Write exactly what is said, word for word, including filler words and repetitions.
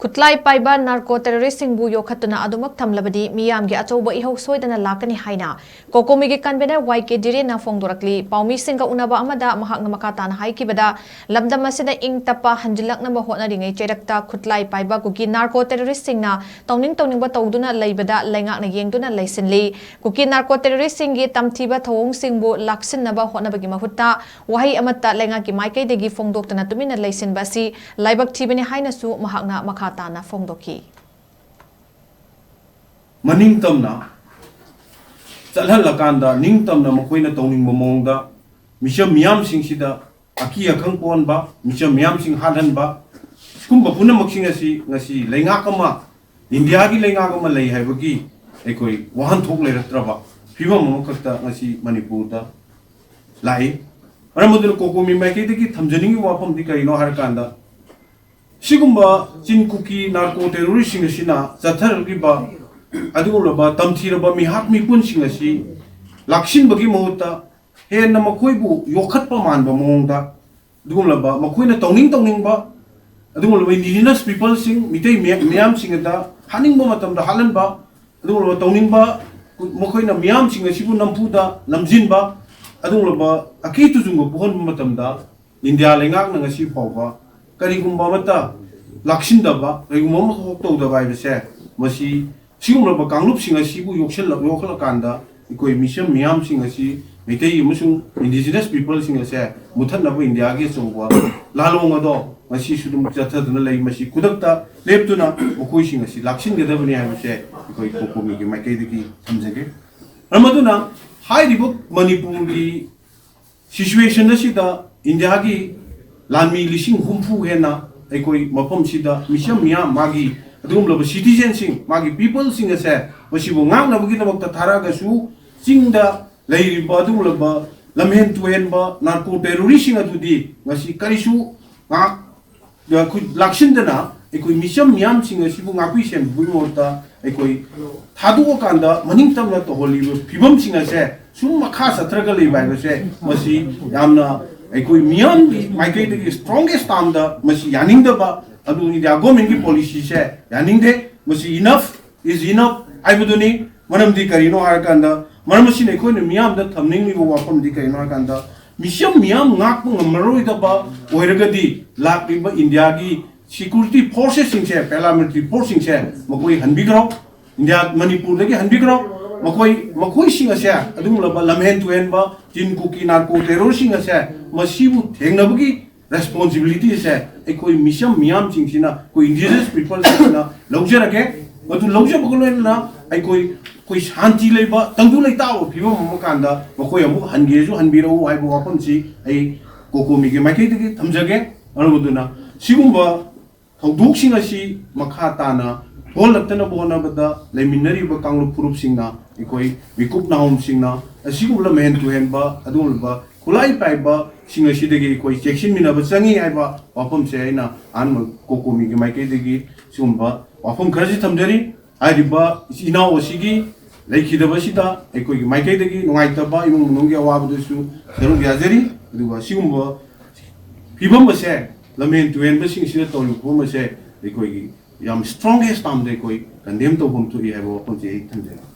ꯈꯨꯠꯂꯥꯏ ꯄꯥꯏꯕ ꯅꯥꯔꯀꯣ ꯇꯦꯔꯣꯔꯤꯁ꯭ꯠꯁꯤꯡꯕꯨ ꯌꯣꯛꯈꯠꯇꯨꯅ ꯑꯗꯨꯃꯛ ꯊꯝꯂꯕꯗꯤ ꯃꯤꯌꯥꯝꯒꯤ ꯑꯆꯧꯕ ꯏꯍꯧ ꯁꯣꯏꯗꯅ ꯂꯥꯛꯀꯅꯤ ꯍꯥꯏꯅ ꯀꯣꯀꯣꯃꯤꯒꯤ ꯀꯟꯚꯦꯅꯔ ꯋꯥꯏ ꯀꯦ ꯙꯤꯔꯦꯟꯅ ꯐꯣꯡꯗꯣꯔꯛꯂꯤ꯫ ꯄꯥꯎꯃꯤꯁꯤꯡꯒ ꯎꯅꯕ ꯑꯃꯗ ꯃꯍꯥꯛꯅ ꯃꯈꯥ ꯇꯥꯅ ꯍꯥꯏꯈꯤꯕꯗ, ꯂꯝꯗꯝ ꯑꯁꯤꯗ ꯏꯪ ꯇꯞꯄ ꯍꯟꯖꯤꯜꯂꯛꯅꯕ ꯍꯣꯠꯅꯔꯤꯉꯩ ꯆꯩꯔꯛꯇ ꯈꯨꯠꯂꯥꯏ ꯄꯥꯏꯕ ꯀꯨꯀꯤ ꯅꯥꯔꯀꯣ ꯇꯦꯔꯣꯔꯤꯁ꯭ꯠꯁꯤꯡꯅ ꯇꯧꯅꯤꯡ ꯇꯧꯅꯤꯡꯕ ꯇꯧꯗꯨꯅ ꯂꯩꯕꯗ ꯂꯩꯉꯥꯛꯅ ꯌꯦꯡꯗꯨꯅ ꯂꯩꯁꯤꯜꯂꯤ꯫ ꯀꯨꯀꯤ ꯅꯥꯔꯀꯣ ꯇꯦꯔꯣꯔꯤꯁ꯭ꯠꯁꯤꯡꯒꯤ ꯇꯝꯊꯤꯕ ꯊꯧꯑꯣꯡꯁꯤꯡꯕꯨ ꯂꯥꯛꯁꯤꯟꯅꯕ ꯍꯣꯠꯅꯕꯒꯤ ꯃꯍꯨꯠꯇ ꯋꯥꯍꯩ ꯑꯃꯠꯇ ꯂꯩꯉꯥꯛꯀꯤ ꯃꯥꯏꯀꯩꯗꯒꯤ ꯐꯣꯡꯗꯣꯛꯇꯅ ꯇꯨꯃꯤꯟꯅ ꯂꯩꯁꯤꯟꯕ ꯑꯁꯤ ꯂꯥꯏꯕꯛ ꯊꯤꯕꯅꯤ ꯍꯥꯏꯅꯁꯨ ꯃꯍꯥꯛꯅ ꯃꯈꯥ ꯇꯥꯅ ꯐꯣꯡꯗꯣꯛꯈꯤ꯫ ꯃꯅꯤꯡꯇꯝꯅ ꯆꯠꯍꯜꯂꯀꯥꯟꯗ ꯅꯤꯡꯇꯝꯅ ꯃꯈꯣꯏꯅ ꯇꯧꯅꯤꯡꯕ ꯃꯑꯣꯡꯗ ꯃꯤꯆꯝ ꯃꯤꯌꯥꯝꯁꯤꯡꯁꯤꯗ ꯑꯀꯤ ꯑꯈꯪ ꯄꯣꯛꯍꯟꯕ, ꯃꯤꯆꯝ ꯃꯤꯌꯥꯝꯁꯤꯡ ꯍꯥꯠꯍꯟꯕ, ꯁꯤꯒꯨꯝꯕ ꯄꯨꯝꯅꯃꯛꯁꯤꯡ ꯑꯁꯤ ꯉꯁꯤ ꯂꯩꯉꯥꯛ ꯑꯃ, ꯏꯟꯗꯤꯌꯥꯒꯤ ꯂꯩꯉꯥꯛ ꯑꯃ ꯂꯩ ꯍꯥꯏꯕꯒꯤ ꯑꯩꯈꯣꯏ ꯋꯥꯍꯟꯊꯣꯛ ꯂꯩꯔꯛꯇ꯭ꯔꯕ ꯐꯤꯕꯝ ꯑꯃꯈꯛꯇ ꯉꯁꯤ ꯃꯅꯤꯄꯨꯔꯗ ꯂꯥꯛꯏ꯫ ꯃꯔꯝ ꯑꯗꯨꯅ ꯀꯣꯀꯣꯃꯤ ꯃꯥꯏꯀꯩꯗꯒꯤ ꯊꯝꯖꯅꯤꯡꯉꯤꯕ ꯋꯥꯐꯝꯗꯤ ꯀꯔꯤꯅꯣ ꯍꯥꯏꯔꯀꯥꯟꯗ, ꯁꯤꯒꯨꯝꯕ ꯆꯤꯟ ꯀꯨꯀꯤ ꯅꯥꯔꯀꯣ ꯇꯦꯔꯣꯔꯤꯁ꯭ꯠꯁꯤꯡ ꯑꯁꯤꯅ ꯆꯠꯊꯔꯛꯂꯤꯕ ꯑꯗꯨꯒꯨꯝꯂꯕ ꯇꯝꯊꯤꯔꯕ ꯃꯤꯍꯥꯠ ꯃꯤꯄꯨꯟꯁꯤꯡ ꯑꯁꯤ ꯂꯥꯛꯁꯤꯟꯕꯒꯤ ꯃꯍꯨꯠꯇ ꯍꯦꯟꯅ ꯃꯈꯣꯏꯕꯨ ꯌꯣꯛꯈꯠꯄ ꯃꯥꯟꯕ ꯃꯑꯣꯡꯗ ꯑꯗꯨꯒꯨꯝꯂꯕ ꯃꯈꯣꯏꯅ ꯇꯧꯅꯤꯡ ꯇꯧꯅꯤꯡꯕ ꯑꯗꯨꯒꯨꯝꯂꯕ indigenous peopleꯁꯤꯡ, ꯃꯤꯇꯩ ꯃꯤꯌꯥꯝꯁꯤꯡ ꯑꯗ ꯍꯥꯠꯅꯤꯡꯕ ꯃꯇꯝꯗ ꯍꯥꯠꯍꯟꯕ, ꯑꯗꯨꯒꯨꯝꯂꯕ ꯇꯧꯅꯤꯡꯕ ꯃꯈꯣꯏꯅ ꯃꯤꯌꯥꯝꯁꯤꯡ ꯑꯁꯤꯕꯨ ꯅꯝꯐꯨꯗ ꯅꯝꯖꯤꯟꯕ, ꯑꯗꯨꯒꯨꯝꯂꯕ ꯑꯀꯤ ꯇꯨꯖꯨꯡꯕ ꯄꯣꯛꯍꯟꯕ ꯃꯇꯝꯗ ꯏꯟꯗꯤꯌꯥ ꯂꯩꯉꯥꯛꯅ ꯉꯁꯤ ꯐꯥꯎꯕ ꯀꯔꯤꯒꯨꯝꯕ ꯑꯃꯠꯇ ꯂꯥꯛꯁꯤꯟꯗꯕ, ꯀꯔꯤꯒꯨꯝꯕ ꯑꯃꯈꯛ ꯇꯧꯗꯕ ꯍꯥꯏꯕꯁꯦ, ꯃꯁꯤ ꯁꯤꯒꯨꯝꯂꯕ ꯀꯥꯡꯂꯨꯞꯁꯤꯡ ꯑꯁꯤꯕꯨ ꯌꯣꯛꯁꯤꯜꯂꯛ-, ꯌꯣꯛꯈꯠꯂꯀꯥꯟꯗ ꯑꯩꯈꯣꯏ ꯃꯤꯆꯝ ꯃꯤꯌꯥꯝꯁꯤꯡ ꯑꯁꯤ, ꯃꯩꯇꯩ ꯑꯃꯁꯨꯡ indigenous peopleꯁꯤꯡ ꯑꯁꯦ ꯃꯨꯠꯊꯠꯅꯕ ꯏꯟꯗꯤꯌꯥꯒꯤ ꯑꯆꯧꯕ ꯂꯥꯂꯣꯡ ꯑꯗꯣ ꯉꯁꯤꯁꯨ ꯑꯗꯨꯝ ꯆꯠꯊꯗꯨꯅ ꯂꯩ꯫ ꯃꯁꯤ ꯈꯨꯗꯛꯇ ꯂꯦꯞꯇꯨꯅ ꯃꯈꯣꯏꯁꯤꯡ ꯑꯁꯤ ꯂꯥꯛꯁꯤꯟꯒꯗꯕꯅꯤ ꯍꯥꯏꯕꯁꯦ ꯑꯩꯈꯣꯏ ꯀꯣꯀꯣꯃꯤꯒꯤ ꯃꯥꯏꯀꯩꯗꯒꯤ ꯊꯝꯖꯒꯦ꯫ ꯃꯔꯝ ꯑꯗꯨꯅ ꯍꯥꯏꯔꯤꯕ ꯃꯅꯤꯄꯨꯔꯒꯤ situation ꯑꯁꯤꯗ ꯏꯟꯗꯤꯌꯥꯒꯤ ꯂꯥꯟꯃꯤ ꯂꯤꯁꯤꯡ ꯍꯨꯝꯐꯨ ꯍꯦꯟꯅ ꯑꯩꯈꯣꯏ ꯃꯐꯝꯁꯤꯗ ꯃꯤꯆꯝ ꯃꯤꯌꯥꯝ, ꯃꯥꯒꯤ ꯑꯗꯨꯒꯨꯝꯂꯕ citizenꯁꯤꯡ, ꯃꯥꯒꯤ peopleꯁꯤꯡ ꯑꯁꯦ ꯃꯁꯤꯕꯨ ꯉꯥꯛꯅꯕꯒꯤꯗꯃꯛꯇ ꯊꯥꯔꯛꯑꯒꯁꯨ, ꯆꯤꯡꯗ ꯂꯩꯔꯤꯕ ꯑꯗꯨꯒꯨꯝꯂꯕ ꯂꯝꯍꯦꯟ ꯇꯨꯍꯦꯟꯕ ꯅꯥꯔꯀꯣ ꯇꯦꯔꯣꯔꯤꯁ꯭ꯠꯁꯤꯡ ꯑꯗꯨꯗꯤ ꯉꯁꯤ ꯀꯔꯤꯁꯨ ꯉꯥꯛ-, ꯑꯩꯈꯣꯏ ꯂꯥꯛꯁꯤꯟꯗꯅ ꯑꯩꯈꯣꯏ ꯃꯤꯆꯝ ꯃꯤꯌꯥꯝꯁꯤꯡ ꯑꯁꯤꯕꯨ ꯉꯥꯛꯄꯤ ꯁꯦꯟꯕꯤꯕꯒꯤ ꯃꯍꯨꯠꯇ ꯑꯩꯈꯣꯏ ꯊꯥꯗꯣꯛꯑꯀꯥꯟꯗ ꯃꯅꯤꯡꯇꯝꯅ ꯇꯧꯍꯜꯂꯤꯕ ꯐꯤꯕꯝꯁꯤꯡ ꯑꯁꯦ ꯁꯨꯝ ꯃꯈꯥ ꯆꯠꯊꯔꯒ ꯂꯩꯕ ꯍꯥꯏꯕꯁꯦ, ꯃꯁꯤ ꯌꯥꯝꯅ ꯑꯩꯈꯣꯏ ꯃꯤꯌꯥꯝꯒꯤ ꯃꯥꯏꯀꯩꯗꯒꯤ strongest termꯗ ꯃꯁꯤ ꯌꯥꯅꯤꯡꯗꯕ ꯑꯗꯨ ꯏꯟꯗꯤꯌꯥ ꯒꯣꯔꯃꯦꯟꯒꯤ ꯄꯣꯂꯤꯁꯤꯁꯦ ꯌꯥꯅꯤꯡꯗꯦ꯫ ꯃꯁꯤ enough is enough ꯍꯥꯏꯕꯗꯨꯅꯤ꯫ ꯃꯔꯝꯗꯤ ꯀꯔꯤꯅꯣ ꯍꯥꯏꯔꯀꯥꯟꯗ, ꯃꯔꯝ ꯑꯁꯤꯅ ꯑꯩꯈꯣꯏꯅ ꯃꯤꯌꯥꯝꯗ ꯊꯝꯅꯤꯡꯂꯤꯕ ꯋꯥꯐꯝꯗꯤ ꯀꯔꯤꯅꯣ ꯍꯥꯏꯔꯀꯥꯟꯗ, ꯃꯤꯆꯝ ꯃꯤꯌꯥꯝ ꯉꯥꯛꯄ ꯉꯝꯃꯔꯣꯏꯗꯕ ꯑꯣꯏꯔꯒꯗꯤ ꯂꯥꯛꯂꯤꯕ ꯏꯟꯗꯤꯌꯥꯒꯤ security forcesꯁꯤꯡꯁꯦ, paramilitary forceꯁꯤꯡꯁꯦ ꯃꯈꯣꯏ ꯍꯟꯕꯤꯈ꯭ꯔꯣ꯫ ꯏꯟꯗꯤꯌꯥ ꯃꯅꯤꯄꯨꯔꯗꯒꯤ ꯍꯟꯕꯤꯈ꯭ꯔꯣ꯫ ꯃꯈꯣꯏ, ꯃꯈꯣꯏꯁꯤꯡ ꯑꯁꯦ, ꯑꯗꯨꯒꯨꯝꯂꯕ ꯂꯝꯍꯦꯟ ꯇꯨꯍꯦꯟꯕ ꯆꯤꯟ ꯀꯨꯀꯤ narco terrorꯁꯤꯡ ꯑꯁꯦ, ꯃꯁꯤꯕꯨ ꯊꯦꯡꯅꯕꯒꯤ responsibilityꯁꯦ ꯑꯩꯈꯣꯏ ꯃꯤꯆꯝ ꯃꯤꯌꯥꯝꯁꯤꯡꯁꯤꯅ, ꯑꯩꯈꯣꯏ indigenous peopleꯁꯤꯡꯁꯤꯅ ꯂꯧꯖꯔꯒꯦ꯫ ꯃꯗꯨ ꯂꯧꯖꯕꯒ ꯂꯣꯏꯅꯅ ꯑꯩꯈꯣꯏ, ꯑꯩꯈꯣꯏ ꯁꯥꯟꯇꯤ ꯂꯩꯕ, ꯇꯪꯗꯨ ꯂꯩꯇꯥꯕ ꯐꯤꯕꯝ ꯑꯃ ꯀꯥꯟꯗ ꯃꯈꯣꯏ ꯑꯃꯨꯛ ꯍꯟꯒꯦꯁꯨ ꯍꯟꯕꯤꯔꯛꯎ ꯍꯥꯏꯕ ꯋꯥꯐꯝꯁꯤ ꯑꯩ ꯀꯣꯀꯣꯃꯤꯒꯤ ꯃꯥꯏꯀꯩꯗꯒꯤ ꯊꯝꯖꯒꯦ꯫ ꯃꯔꯝ ꯑꯗꯨꯅ ꯁꯤꯒꯨꯝꯕ ꯊꯧꯗꯣꯛꯁꯤꯡ ꯑꯁꯤ ꯃꯈꯥ ꯇꯥꯅ ꯊꯣꯛꯍꯜꯂꯛꯇꯅꯕ ꯍꯣꯠꯅꯕꯗ ꯂꯩꯃꯤꯟꯅꯔꯤꯕ ꯀꯥꯡꯂꯨꯞ ꯐꯨꯔꯨꯞꯁꯤꯡꯅ, ꯑꯩꯈꯣꯏ ꯃꯤꯀꯨꯞ ꯅꯍꯥꯔꯣꯜꯁꯤꯡꯅ ꯑꯁꯤꯒꯨꯝꯕ ꯂꯝꯍꯦꯟ ꯇꯨꯍꯦꯟꯕ, ꯑꯗꯨꯒꯨꯝꯂꯕ ꯈꯨꯠꯂꯥꯏ ꯄꯥꯏꯕꯁꯤꯡ ꯑꯁꯤꯗꯒꯤ ꯑꯩꯈꯣꯏ ꯆꯦꯛꯁꯤꯟꯃꯤꯟꯅꯕ ꯆꯪꯏ ꯍꯥꯏꯕ ꯋꯥꯐꯝꯁꯦ ꯑꯩꯅ ꯑꯍꯥꯟꯕ ꯀꯣꯀꯣꯃꯤꯒꯤ ꯃꯥꯏꯀꯩꯗꯒꯤ ꯁꯤꯒꯨꯝꯕ ꯋꯥꯐꯝ ꯈꯔꯁꯤ ꯊꯝꯖꯔꯤ꯫ ꯍꯥꯏꯔꯤꯕ ꯏꯆꯤꯟ ꯏꯅꯥꯎ ꯑꯁꯤꯒꯤ ꯂꯩꯈꯤꯗꯕꯁꯤꯗ ꯑꯩꯈꯣꯏꯒꯤ ꯃꯥꯏꯀꯩꯗꯒꯤ ꯅꯨꯡꯉꯥꯏꯇꯕ, ꯏꯃꯨꯡ ꯃꯅꯨꯡꯒꯤ ꯑꯋꯥꯕꯗꯁꯨ ꯁꯔꯨꯛ ꯌꯥꯖꯔꯤ꯫ ꯑꯗꯨꯒ ꯁꯤꯒꯨꯝꯕ ꯐꯤꯕꯝ ꯑꯁꯦ, ꯂꯝꯍꯦꯟ ꯇꯨꯍꯦꯟꯕꯁꯤꯡꯁꯤꯅ ꯇꯧꯔꯤꯕ ꯐꯤꯕꯝ ꯑꯁꯦ ꯑꯩꯈꯣꯏꯒꯤ ꯌꯥꯝ strongest termꯗ ꯑꯩꯈꯣꯏ condemn ꯇꯧꯐꯝ ꯊꯣꯛꯏ ꯍꯥꯏꯕ ꯋꯥꯐꯝꯁꯤ ꯑꯩ ꯊꯝꯖꯒꯦ꯫